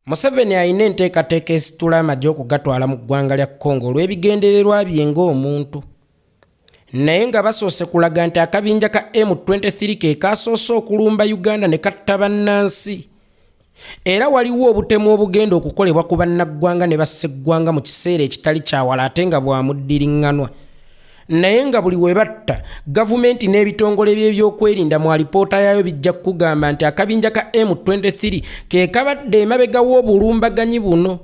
Museveni alina enteekateeka esitula amagye okugatwala mu ggwanga lya Congo olw'ebigendererwa bye ng'omuntu. Naye nga basoose kulaga nti akabinja ka M23 ke kasoose okulumba Uganda ne katta bannansi. Era waliwo obutemu obugenda okukolebwa ku bannaggwanga ne basseggwanga mu kiseera ekitali kyawala ate nga bwa muddiriŋŋanwa. Naye nga buli we batta, gavumenti n'ebitongole by'ebyokwerinda mu alipoota yaayo bijja kukugamba nti akabinja ka M23 ke kabadde emabega w'obulumbaganyi buno.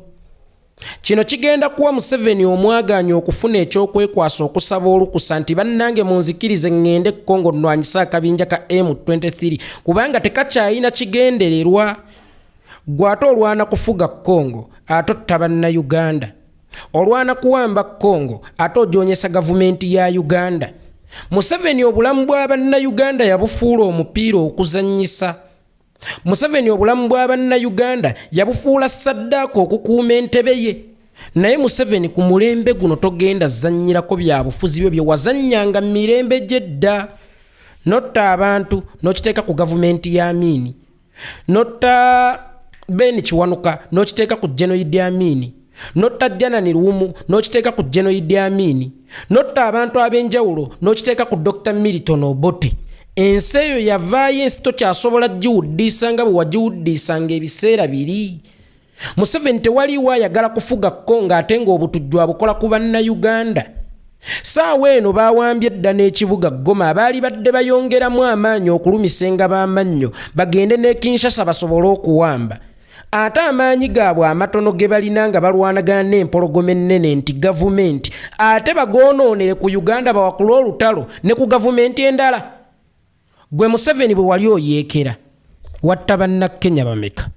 Kino kigenda kuwa Museveni omwagaanya okufuna eky'okwekwasa okusaba olukusa nti bannange munzikirize ŋŋende Congo nnwanyise akabinja ka M23 kubanga tekakyalina kigendererwa. Ggwe ate olwana kufuga Congo ate otta Bannayuganda. Olwana kuwamba Congo ate ojoonyesa gavumenti ya Uganda. Museveni obulamu bwa Bannayuganda yabufuula omupiira okuzannyisa. Museveni obulamu bwa Bannayuganda yabufuula ssaddaaka okukuuma entebe ye. Naye Museveni ku mulembe guno togenda zannyirako byabufuzi byo bye wazannyanga mu mirembe gy'edda. N'otta abantu n'okiteeka ku gavumenti ya Amini. N'otta Ben Kiwanuka n'okiteeka ku General Idi Amin. N'otta Janani Luwumu n'okiteeka ku General Idi Amin. N'otta abantu ab'enjawulo n'okiteeka ku Dr. Milton Obote. Ensi eyo yavaayo ensi tokyasobola giwuddiisa nga bwe wagiwuddiisanga ebiseera biri. Museveni tewaliiwo ayagala kufuga Congo ate ng'obutujju abukola ku Bannayuganda. Saawa eno baawambye dda n'ekibuga Goma abaali badde bayongeramu amaanyi okulumisa engabo amannyo bagende n'e Kinshasa basobole okuwamba. Ate amaanyi gaabwe amatono ge balina nga balwanagana n'empologoma ennene nti gavumenti ate bagoonoonere ku Uganda bawakule olutalo ne ku gavumenti endala. Gwe Museveni bwe wali oyeekera watta Bannakenya bameka?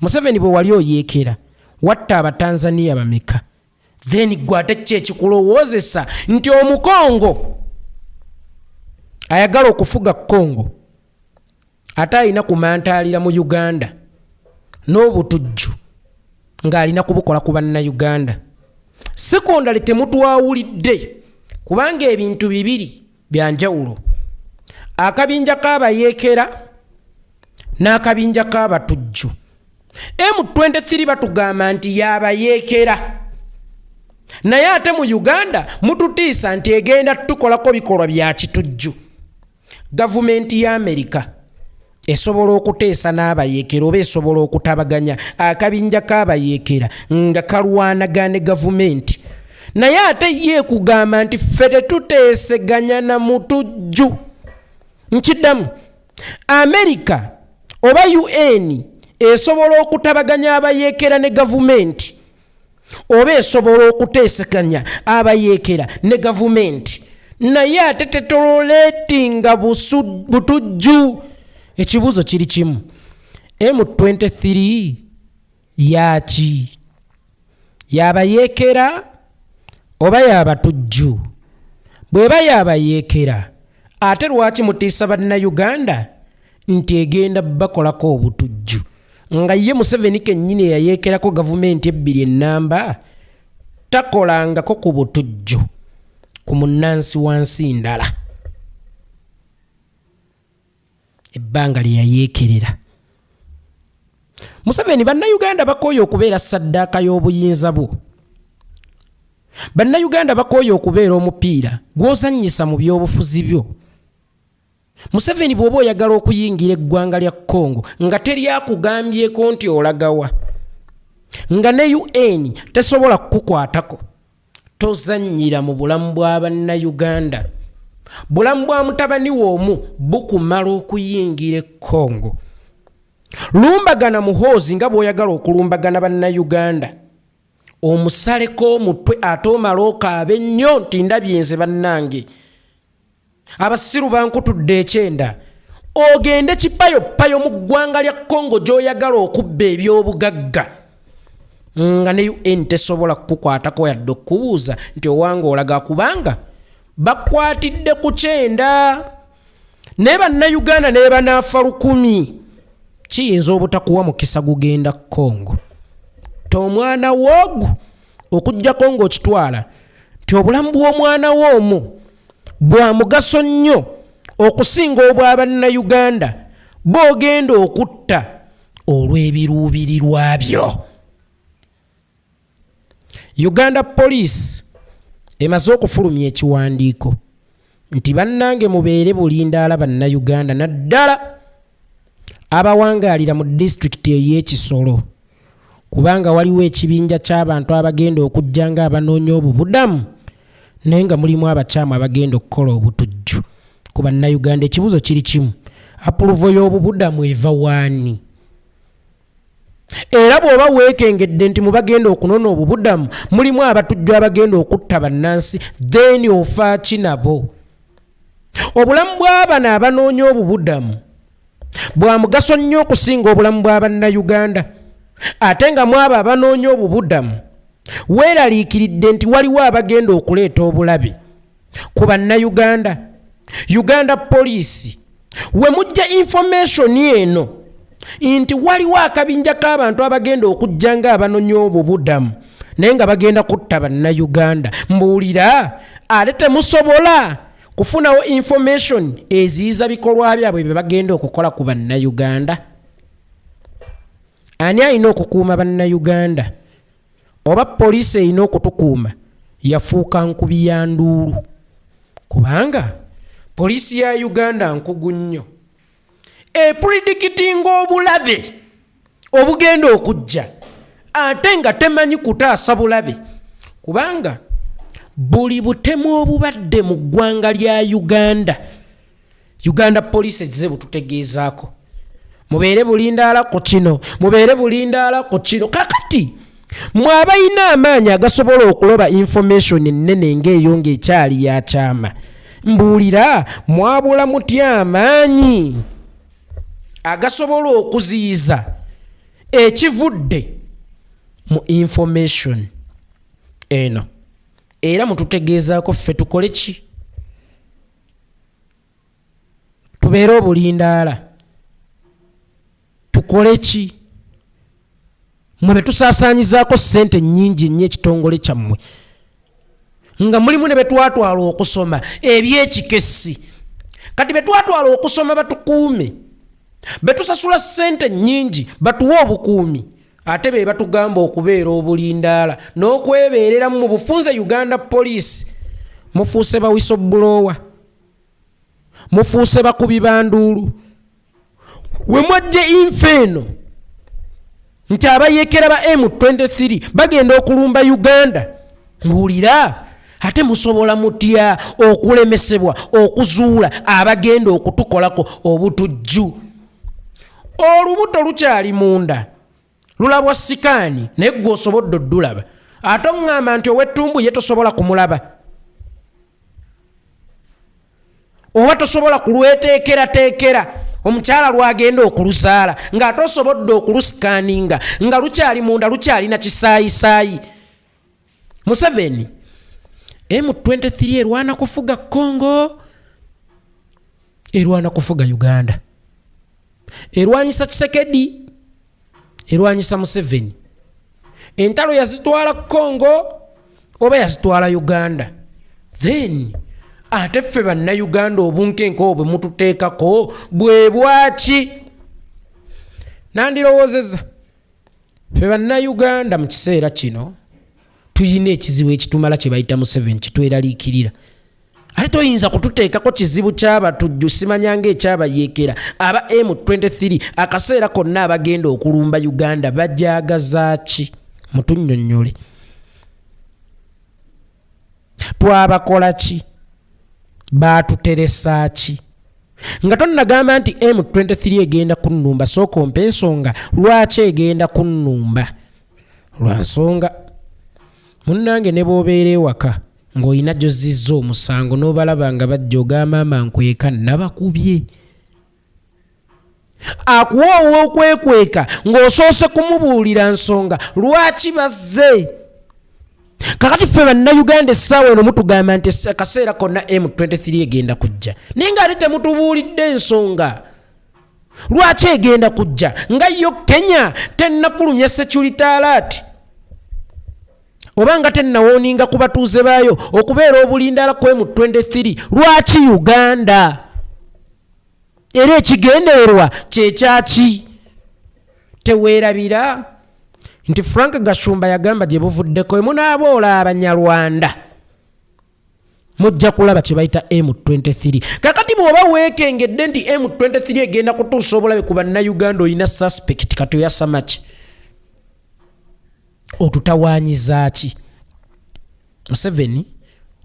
Museveni bwe wali oyeekera watta Abatanzania bameka? Then gwe ate ki ekikulowoozesa nti Omukongo ayagala okufuga Congo ate alina kumantaalira mu Uganda n'obutujju ng'alina kubukola ku Bannayuganda? Sekondale temutwawulidde kubanga ebintu bibiri bya njawulo, akabinja k'abayeekera n'akabinja k'abatujju. M23 batugamba nti yabayeekera, naye ate mu Uganda mututiisa nti egenda tukolako bikolwa bya kitujju. Gavumenti ya Amerika esobola okuteesa n'abayeekera oba esobola okutabaganya akabinja k'abayeekera nga kalwanagana ne gavumenti, naye ate ye ekugamba nti ffe tetuteeseganya na mutujju. Nkiddamu, Amerika oba UN esobola okutabaganya abayeekera ne gavumenti oba esobola okuteeseganya abayeekera ne gavumenti, naye ate tetololeetinga butujju. Ekibuuzo kiri kimu, M23 yaki? Yabayeekera oba yabatujju? Bw'eba yabayeekera, ate lwaki mutiisa Bannayuganda nti egenda bakolako obutujju nga ye Museveni kennyini eyayeekerako gavumenti ebbiri ennamba takolangako ku butujju ku munnansi wa nsi ndala ebbanga lye yayeekerera? Museveni, Bannayuganda bakooye okubeera ssaddaaka y'obuyinza bwo. Bannayuganda bakooye okubeera omupiira gw'ozannyisa mu byobufuzi byo. Museveni, bw'oba oyagala okuyingira eggwanga lya Congo nga teryakugambyeko nti olagawa, nga ne UN tesobola kukukwatako, tozannyira mu bulamu bwa Bannayuganda. Bulamu bwa mutabani wo omu bukumala okuyingira e Congo. Lumbagana Muhoozi nga bw'oyagala okulumbagana Bannayuganda, omusaleko omutwe ate omale okaabe nnyo nti ndabye nze bannange abasiru bankutudde ekyenda, ogende kipayopayo mu ggwanga lya Congo gy'oyagala okubba eby'obugagga nga ne UN tesobola kukukwatako yadde okukubuuza nti owange olaga, kubanga bakwatidde ku kyenda. Naye Bannayuganda ne banaafa 1000, kiyinza obutakuwa mukisa gugenda Congo. T'omwana woogu okuggyako ng'okitwala nti obulamu bw'omwana wo omu bwa mugaso nnyo okusinga obwa Bannayuganda b'ogenda okutta. Olw'ebiruubirirwa byo. Uganda Police emaze okufulumya ekiwandiiko nti bannange mubeere bulindaala, Bannayuganda, naddala abawangaalira mu disitulikiti ey'Ekisolo, kubanga waliwo ekibinja ky'abantu abagenda okujja nga abanoonya obubudamu, naye nga mulimu abakyamu abagenda okukola obutujju ku Bannayuganda. Ekibuuzo kiri kimu: approval y'obubudamu eva waani? Era bw'oba weekengedde nti mu bagenda okunona obubudamu mulimu abatujju abagenda okutta bannansi, then ofa ki nabo? Obulamu bw'abano abanoonya obubudamu bwa mugaso nnyo okusinga obulamu bw'Abannayuganda, ate nga mu abo abanoonya obubudamu weeraliikiridde nti waliwo abagenda okuleeta obulabe ku Bannayuganda. Uganda Poliisi, we mujja information eno nti waliwo akabinja k'abantu abagenda okujja nga abanonya obubudamu naye nga bagenda kutta Bannayuganda, mbuulira, ate temusobola kufunawo information eziyiza bikolwa byabwe bye bagenda okukola ku Bannayuganda? Ani alina okukuuma Bannayuganda? Oba poliisi erina okutukuuma yafuuka nkubi ya nduulu, kubanga poliisi ya Uganda nkugu nnyo epredictinga obulabe obugenda okujja, ate nga temanyi kutaasa bulabe, kubanga buli butemu obubadde mu ggwanga lya Uganda, Uganda Poliisi ezize bututegeezaako: mubeere bulindaala ku kino, mubeere bulindaala ku kino. Kakati mwe abalina amaanyi agasobola okuloba information ennene ng'eyo ng'ekyali ya kyama, mbuulira, mwabula mutya amaanyi agasobola okuziyiza ekivudde mu information eno? Era mututegeezaako ffe tukole ki? Tubeere obulindaala? Tukole ki? Mwe betusaasaanyizaako ssente nnyingi nnyo ekitongole kyammwe, nga mulimu ne betwatwala okusoma ebyekikessi. Kati betwatwala okusoma batukuume, betusasula ssente nnyingi batuwe obukuumi, ate be batugamba okubeera obulindaala n'okwebeereramu mu bufunze. Uganda Poliisi, mufuuse ba whistleblower, mufuuse bakubi ba nduulu. We mwajja info eno nti abayeekera ba M23 bagenda okulumba Uganda, mbuulira, ate musobola mutya okulemesebwa okuzuula abagenda okutukolako obutujju? Olubuto lukyali munda lulabwa scan, naye gwe osobodde oddulaba, ate oŋŋamba nti ow'ettumbu ye tosobola kumulaba oba tosobola kulweteekerateekera omukyala lwagenda okuluzaala, ng'ate osobodde okuluscanninga nga lukyali munda, lukyalina kisaayisaayi. Museveni, M23 erwana kufuga Congo, erwana kufuga Uganda, erwanyisa Tshisekedi, erwanyisa Museveni. Entalo yazitwala Congo oba yazitwala Uganda? Then ate ffe Bannayuganda, obunkenke obwo bwe mututeekako bwe bwaki? Nandirowoozeza ffe Bannayuganda mu kiseera kino tuyina ekizibu ekitumala kye bayita Museveni, kitweraliikirira, ate toyinza kututeekako kizibu ky'abatujju simanyanga ekyabayeekera aba M23 akaseera konna abagenda okulumba Uganda. Bajagaza ki? Mutunnyonnyole, twabakola ki? Baatuteresa ki? Nga tonnagamba nti M23 egenda kunnumba, sooka ompa ensonga lwaki egenda kunnumba. Lwa nsonga, munnange, ne bw'obeera ewaka ng'olina gy'ozzizza omusango n'obalaba nga bajja, ogamba, "Maama, nkweka, nabakubye." Akuwa ow'okwekweka ng'osoose kumubuulira nsonga lwaki bazze. Kakati ffe Bannayuganda essaawa eno mutugamba nti akaseera konna M23 egenda kujja, naye ng'ate temutubuulidde ensonga lwaki egenda kujja, nga yo Kenya tennafulumya security alert oba nga tennawarninga ku batuuze baayo okubeera obulindaala ku M23. Lwaki Uganda? Era ekigendererwa kyekyaki? Teweerabira nti Frank Gashumba yagamba gye buvuddeko, emunaaboola Abanyarwanda mujja kulaba kye bayita M23. Kakati bw'oba weekengedde nti M23 egenda kutuusa obulabe ku Bannayuganda, olina suspect. Kati oyasama ki? Otutawaanyiza ki, Museveni?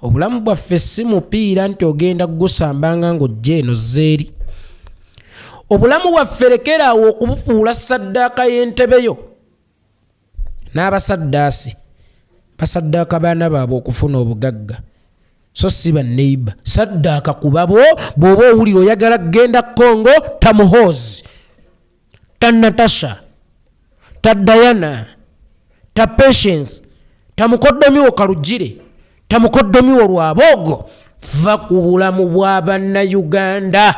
Obulamu bwaffe si mupiira nti ogenda kugusambanga ng'ojja eno zeeri. Obulamu bwaffe lekeraawo okubufuula saddaaka y'entebeyo. N'abasaddaasi basaddaaka baana baabwe okufuna obugagga, so si banneiba. Saddaaka ku babo. Bw'oba owulira oyagala kugenda Congo, tamuhoozi, ta Natasha, ta Diana, ta Patience, tamukoddomiwo Kalugire, tamukoddomiwo Lwaboogo, va ku bulamu bwa Bannayuganda.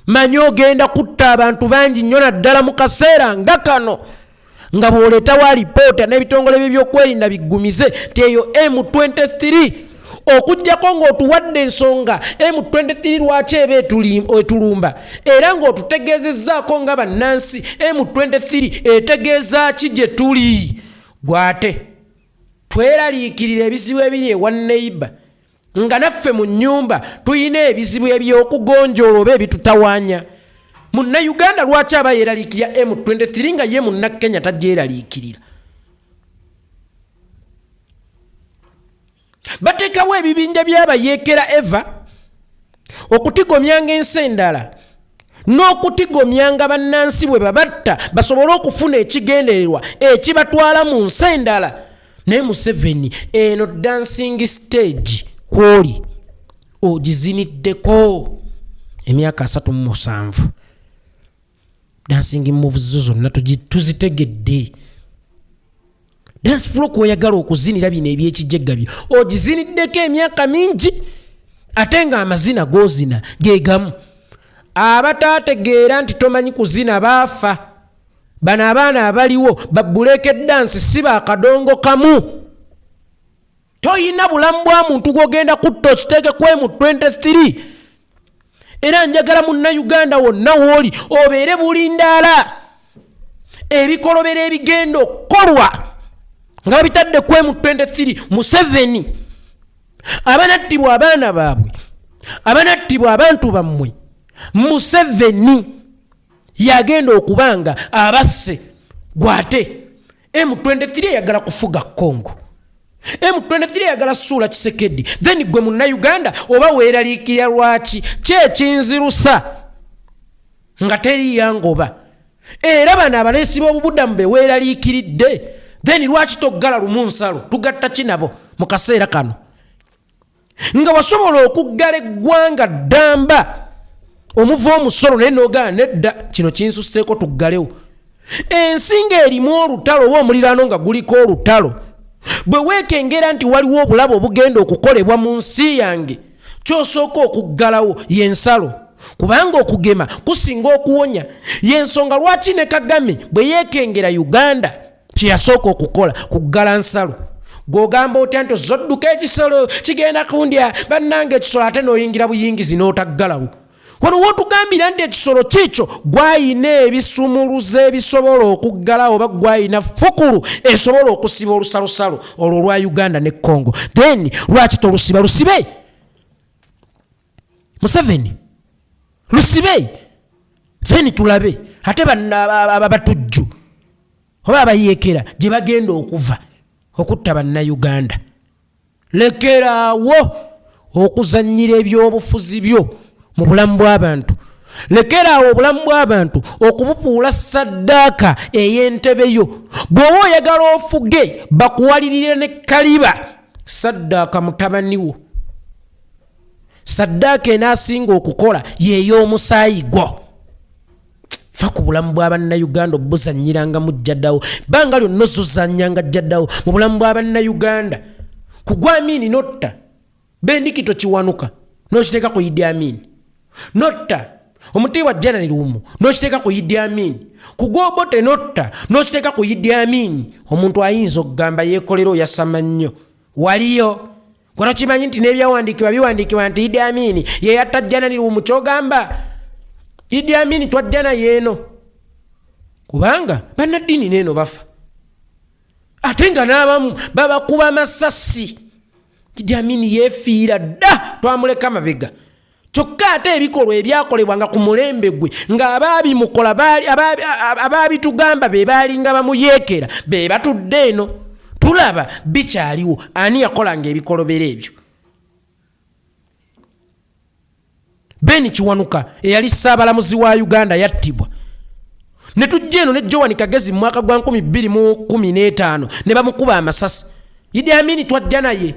Manyi ogenda kutta abantu bangi nnyo, naddala mu kaseera nga kano nga bw'oleetawo alipoota n'ebitongole by'ebyokwerinda biggumize nti eyo M23, okugjako ng'otuwadde ensonga M23 lwaki eba etulumba, era ng'otutegeezezzaako nga bannansi M23 etegeeza ki gye tuli. Gwate tweraliikirira ebizibu ebiri ewa neighbour, nga naffe mu nnyumba tulina ebizibu ebyokugonjoola oba ebitutawaanya. Munnayuganda lwaki aba yeeraliikirira M23 nga ye Munnakenya tagyeraliikirira? Bateekawo ebibinja by'abayeekera eva okutigomyanga ensi endala n'okutigomyanga bannansi bwe babatta, basobole okufuna ekigendererwa ekibatwala mu nsi endala. Naye Museveni, eno dancing stage kwoli ogiziniddeko emyaka 37. Dancing moves zo zonna tuzitegedde. Dance floor kweyagala okuzinira bino ebyekijegga byo ogiziniddeko emyaka mingi, ate nga amazina gozina gegamu. Abataategeera nti tomanyi kuzina baafa. Bano abaana abaliwo babuleke dance si bakadongo kamu. Toyina bulamu bwa muntu gwogenda kutta okiteeke ku M23. Era njagala Munnayuganda wonna wooli obeere bulindaala ebikolobero ebigenda okukolwa nga babitadde ku M23. Museveni, abanattibwa abaana baabwe, abanattibwa abantu bammwe, Museveni yagenda okuba nga abasse. Gwate M23 eyagala kufuga Congo, M23 eyagala suula Kisekedi, then gwe Munnayuganda oba weeraliikirira lwaki? Kyekinzirusa nga teriyangoba. Era bano abaleesi b'obubudamu be weeraliikiridde, then lwaki toggala lumu nsalo? Tugatta ki nabo mu kaseera kano nga wasobola okuggala eggwanga ddamba omuva omusolo, naye nogaa nedda, kino kinsusseeko, tuggalewo ensi ng'erimu olutalo oba omuliraano nga guliko olutalo? Bwe weekengera nti waliwo obulabe obugenda okukolebwa mu nsi yange, kyosooka okuggalawo y'ensalo, kubanga okugema kusinga okuwonya. Y'ensonga lwaki ne Kagame bwe yeekengera Uganda, kyeyasooka okukola kuggala nsalo. Gw'ogamba otya nti ozodduka ekisolo kigenda kundya? Bannange, ekisolo ate n'oyingira buyingizi n'otaggalawo. Wano wotugambira nti ekisolo kiikyo, gwayina ebisumuluzo ebisobola okuggalawo oba gwayina fukulu esobola okusiba olusalosalo olwo olwa Uganda ne Congo, then lwaki tolusiba? Lusibe, Museveni, lusibe, then tulabe ate abatujju oba abayeekera gye bagenda okuva okutta Bannayuganda. Lekeraawo okuzannyira ebyobufuzi byo mu bulamu bw'abantu. Lekeraawo obulamu bw'abantu okubufuula saddaaka ey'entebe yo. Bw'oba oyagala ofuge, bakuwalirire ne kaliba saddaaka mutabani wo. Saddaaka enaasinga okukola yeey'omusaayi gwo. Fa ku bulamu bwa Bannayuganda obuzannyiranga mu jjaddawo bbanga lyonna ozuzannyanga jjaddawo mu bulamu bwa Bannayuganda. Kugwa Amiini notta Bendikito Kiwanuka n'okiteeka ku Idi Amiini, notta omutiibwa Janani Luwumu n'okiteeka ku Idi Amiini, kugwa Obote notta n'okiteeka ku Idi Amiini. Omuntu ayinza okugamba yeekolera oyasama nnyo. Waliyo gwe tokimanyi nti n'ebyawandiikibwa biwandiikibwa nti Idi Amiini yeyatta Janani Luwumu? Kyogamba Idi Amiini twajja naye eno. Kubanga bannaddiini neeno bafa, ate nga n'abamu babakuba amasasi. Idi Amini yeefiira dda, twamuleka mabega. Kyokka ate ebikolwa ebyakolebwanga ku mulembe gwe ng'abaabimukola abaabitugamba be baalinga bamuyeekera, be batudde eno tulaba bikyaliwo. Ani yakolanga ebikolobero ebyo? Ben Kiwanuka eyali ssaabalamuzi wa Uganda yattibwa. Ne tujja eno ne Joan Kagezi mu mwaka gwa 2015 ne bamukuba amasasi. Idi Amini twajja naye.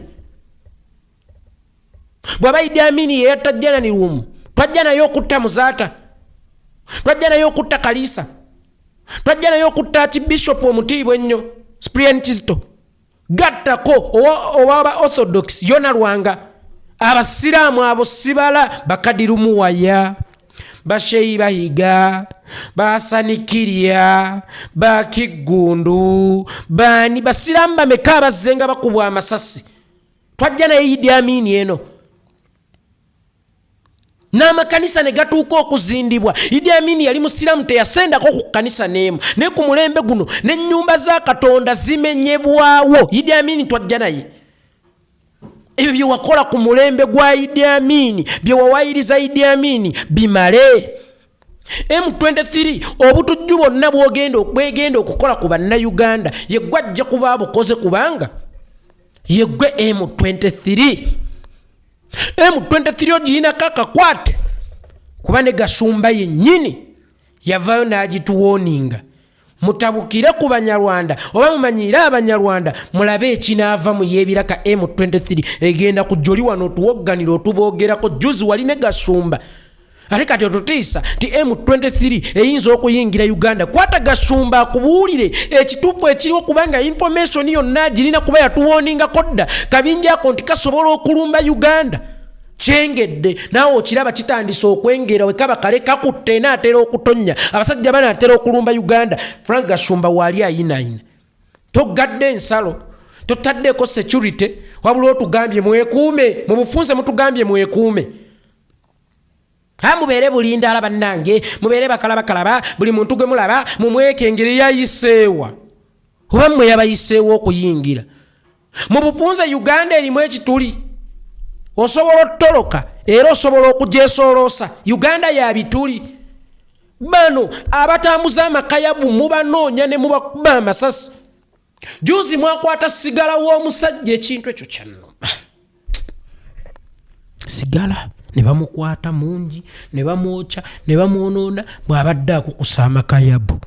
Bw'aba Idi Amini yeyatta Janani Luwum, twajja naye okutta Muzaata, twajja naye okutta Kaliisa, twajja naye okutta Archbishop omutiibwa ennyo Cyprian Kizito, gattako owaba Orthodox Yona Lwanga, abasiraamu abo sibala, Bakadiru Muwaya, Basheyi Bahiga, Basanikirya, Bakiggundu, bani basiraamu bameka abazzenga bakubwa amasasi? Twajja naye Idi Amini eno n'amakanisa ne gatuuka okuzindibwa. Idi Amini yali musiraamu, teyasendako ku kkanisa n'emu, naye ku mulembe guno n'ennyumba za Katonda zimenyebwawo. Idi Amini twajja naye. Ebyo bye wakola ku mulembe gwa Idi Amini, bye wawayiriza Idi Amini, bimale. M23 obutujju bwonna bwegenda okukola ku bannayuganda, yeggwe ajja kuba bukoze, kubanga yeggwe M23. M23 ogirinako akakwate, kuba ne Gasumba yennyini yavaayo n'agituwooninga. Mutabukire ku Banyarwanda oba mumanyiire Abanyarwanda, mulabe ekinaava mu yeebiraka. M23 egenda kujja. Oli wano otuwogganira, otuboogerako. Juzi wali ne Gasumba, ate kati otutiisa nti M23 eyinza okuyingira Uganda. Kwata Gasumba akubuulire ekituufu ekiriwo, kubanga information yonna agirina, kuba yatuwooningako dda kabinja ako nti kasobola okulumba Uganda. Kyengedde naawe okiraba kitandise okwengera, wekaba kale kakutte, enaatera okutonnya, abasajja banaatera okulumba Uganda. Frank Gashumba waali ayinaayina. Togadde ensalo, totaddeeko security, wabula otugambye mwekuume. Mu bufunze mutugambye mwekuume, ha mubeere bulindaala. Bannange, mubeere bakalabakalaba, buli muntu gwe mulaba mumwekengere. Yayiseewa oba mmwe yabayiseewo okuyingira? Mu bufunze Uganda erimu ekituli, osobola otoloka era osobola okujesoloosa. Uganda ya bituli. Bano abatambuza amakayabu mubanoonya ne mubakuba amasasi. Juzi mwakwata sigala w'omusajja, ekintu ekyo kyannuma. Sigala ne bamukwata mungi, ne bamwokya, ne bamwonoona. Bw'abadde akukusa amakayabu,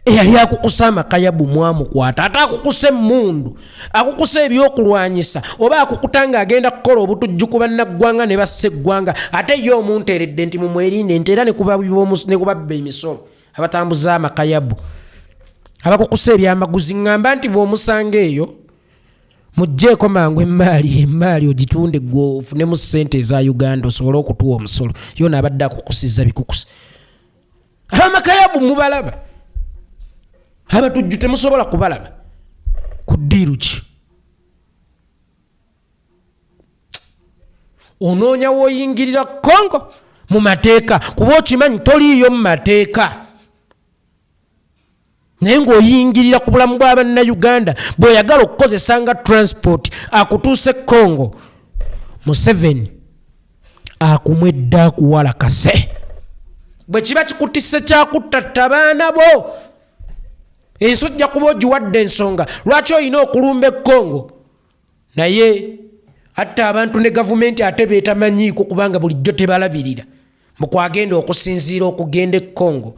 eyali akukusa amakayabu mwamukwata. Ate akukusa emmundu, akukusa ebyokulwanyisa, oba akukuta ng'agenda kukola obutujju ku bannaggwanga ne bassa eggwanga, ate ye omunteeredde nti mumwerinde nti era ne kubabba emisolo. Abatambuza amakayabu, abakukusa ebyamaguzi, ŋŋamba nti bw'omusanga eyo mugjeeko mangu emmaali, emmaali ogitunde gwe ofunemu ssente eza Uganda osobole okutuwa omusolo. Yona abadde akukusiza bikukusa. Abamakayabu mubalaba, abatujju temusobola kubalaba ku ddiiru ki? Onoonya w'oyingirira Kongo mu mateeka, kuba okimanyi toliiyo mu mateeka, naye ng'oyingirira ku bulamu bwa bannayuganda bw'oyagala okukozesa nga transport akutuuse Congo. Museveni akumwedde, akuwalakase. Bwe kiba kikutisse kyakuttatta baana bo, ensi ojja kuba ogiwadde ensonga lwaki olina okulumba Ekkongo. Naye atta abantu ne gavumenti ate beetamanyiiko, kubanga bulijjo tebalabirira mukwagenda okusinziira okugenda e Congo.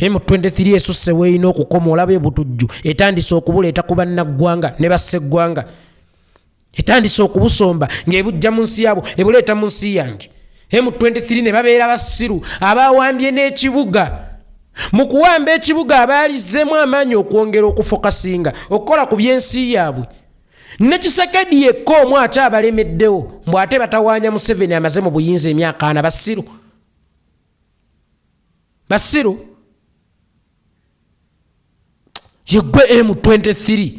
M23 esusse weerina okukoma. Olaba ebutujju etandise okubuleeta ku bannaggwanga ne basseggwanga, etandise okubusomba ng'ebujja mu nsi yaabwe, ebuleeta mu nsi yange. M23 ne babeera basiru abawambye n'ekibuga. Mu kuwamba ekibuga abaalizzeemu amaanyi okwongera okufokasinga okukola ku by'ensi yaabwe. Ne Kisekedi yekka omu akyabalemeddewo, mbw ate batawaanya Museveni amaze mu buyinza emyaka 40. Basiru, basiru. Yeggwe M23,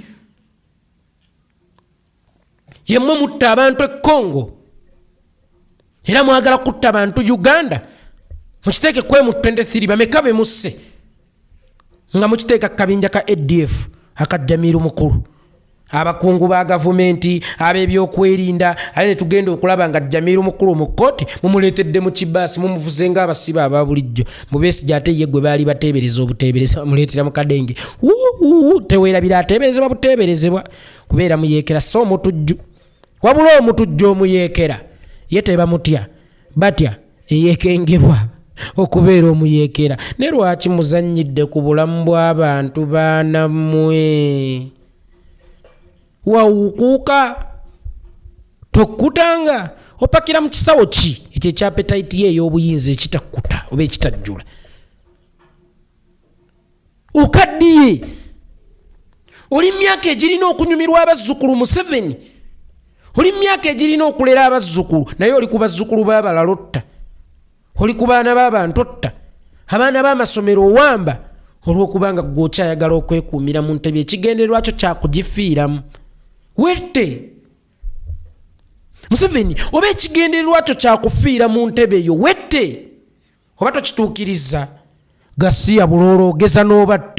yemmwe mutta abantu e Congo, era mwagala kutta bantu Uganda. Mukiteeke ku M23, bameka be musse nga mukiteeka ku kabinja ka ADF aka Jamiru Mukulu, abakungu ba gavumenti, ab'ebyokwerinda, ate ne tugenda okulaba nga Jamiru Mukulu mu kkooti mumuleetedde mu kibaasi, mumuvuze ng'abasibe aba bulijjo. Mu Besigye ate ye gwe baali bateebereza obuteebereza bamuleetera mu kadenge. Wuuwuu, teweerabira ateeberezebwa buteeberezebwa kubeera muyeekera, si omutujju. Wabula omutujju omuyeekera ye tebamutya, batya eyekengerwa okubeera omuyeekera. Ne lwaki muzannyidde ku bulamu bw'abantu baana mmwe? Wawukuuka tokkutanga, opakira mu kisawo ki ekyo ekya appetite ye ey'obuyinza ekitakkuta oba ekitajjula? Okaddiye, oli myaka egirina okunyumirwa abazzukulu. Museveni, oli myaka egirina okulera abazzukulu, naye oli ku bazzukulu b'abalala otta, oli ku baana b'abantu otta, abaana b'amasomero owamba, olw'okubanga ggwe okyayagala okwekuumira mu ntebe. Ekigendererwa kyo kyakugifiiramu. Wette Museveni, oba ekigendererwa kyo kyakufiira mu ntebe yo, wette. Oba tokituukiriza, gasiya buloolo, ogeza n'obatta.